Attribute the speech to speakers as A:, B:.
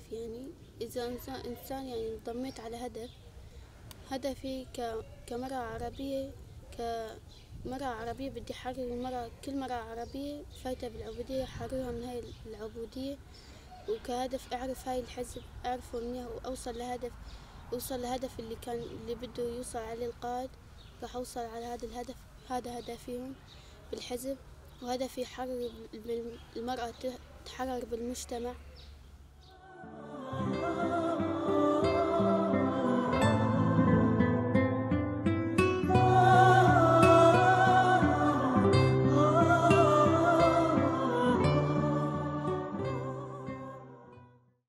A: هدف يعني إذا إنسان يعني انضميت على هدف، هدفي كمرأة عربية، كمرأة عربية بدي حرر المرأة، كل مرأة عربية فايتة بالعبودية حررها من هاي العبودية. وكهدف أعرف هاي الحزب، أعرفه منيح وأوصل لهدف، أوصل لهدف اللي كان اللي بده يوصل عليه القائد، راح أوصل على هذا الهدف. هذا هدفي بالحزب، وهدفي حرر المرأة، تحرر بالمجتمع.